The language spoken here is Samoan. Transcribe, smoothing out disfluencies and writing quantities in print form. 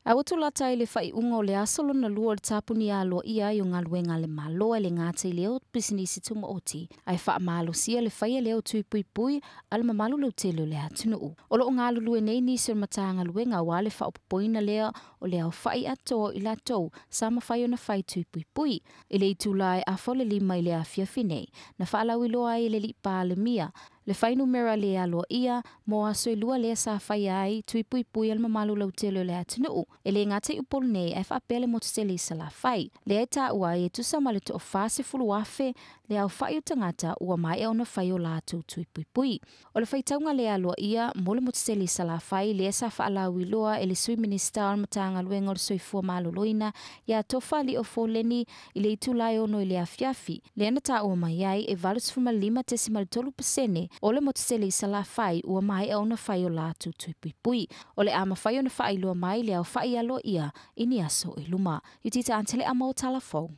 Ae ua tulata i le faaiuga o le aso lona lua o le tapunia aloaia ai o galuega a le Malo e le gata i lea o pisinisi tumaoti, ae faamalosia le faia lea o tui puipui a le mamalu lautele o le atunuu. O lo o galulue nei nisi o le Matagaluega aua le faaopoopoina lea o le aofai atoa o i latou sa mafai ona fai tui puipui. I le itula e 4:30 i le afiafi nei, na faalauiloa ai e le alii Palemia le fuainumera le aloaia mo aso e 2 lea sa faia ai tui puipui a le mamalu lautele o le atunuu, e le gata i Upolu nei ae faapea le motu tele i Salafai. Lea e taua ai e tusa ma le 40,000 le aofai o tagata ua maea ona fai o latou tui puipui. O le faitauga le aloaia mo le motu tele i Salafai lea sa faalauiloa e le Sui Minisita o le Matagaluega o le Soifua Maloloina ia Tofa Aliiofoleni i le itula e 6 i le afiafi, lea na taua mai ai e 85.3% o le motu tele i Salafai ua maea ona fai o latou tui puipui. O le a mafai ona faailoa mai le aofai aloaia i ni aso i luma. Iutita Antele Amo Talafou.